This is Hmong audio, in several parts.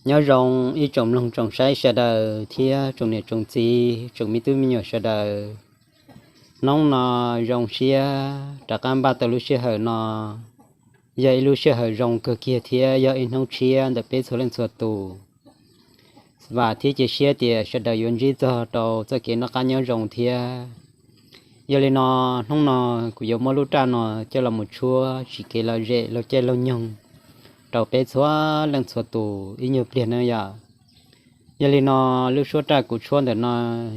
Nyob zoo ib tsoom mloog tsoom saib sawv daws thiab tsoom niam tsoom txiv tsoom me tub me nyuam sawv daws. Hnub no zoo siab rov qab npaj tau lub sij hawm no, yog ib lub sij hawm zoo kawg kiag thiab yog ib hnub tshiab ntawm peb txhua leej txhua tus. Vam thiab cia siab tias sawv daws yuav ntsib txog rau txoj kev noj qab nyob zoo thiab. Yog li no, hnub no kuv yuav muab lub raj no coj los mus tshuab tsim kev lom zem laug caij laug nyoog rau peb txhua leej txhua tus ib nyuag pliag na yom. Yog li no, lub suab raj kuv tshuab ntawm no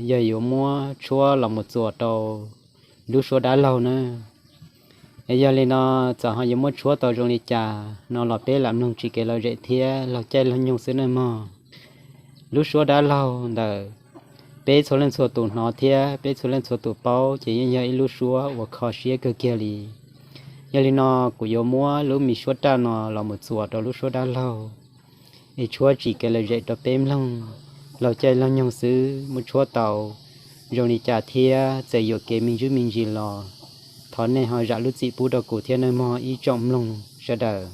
yog yuav muab tshuab los mus txuas rau lub suab dab laug na. Yog li no, txawm ho yuav muab tshuab tau zoo li cas no los peb lam mloog tsim kev lom zem thiab laug caij laug nyoog xwb nawj mog. Lub suab dab laug ntawm peb txhua leej txhua tus hnov thiab peb txhua leej txhua tus paub ces yeej yog ib lub suab uas kho siab kawg kiag li. Yog li no, kuv yuav muab lub me suab raj no los mus txuas rau lub suab dab laug es tshuab tsim kev lom zem rau peb mloog laug caij laug nyoog xwb, muab tshuab tau zoo li cas thiab txawm yuam kev me ntsis me ntsis los thov nej ho zam lub txim pub rau kuv thiab nawj mog ib tsoom mloog sawv daws.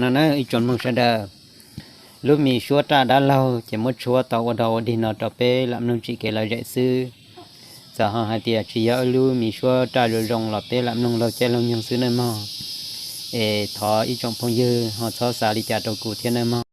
No na ib tsoom mloog sawv daws, lub mi suab raj dab laug ces muab tshuab tau ua dog ua dig no rau peb lam mloog tsim kev lom zem xwb. Txawm ho hais tias tsis yog lub mi suab raj zoo zoo los peb lam mloog laug caij laug nyoog xwb nawj mog. Es thov ib tsoom phooj ywg ho txhob xav li cas rau kuv thiab nawj mog.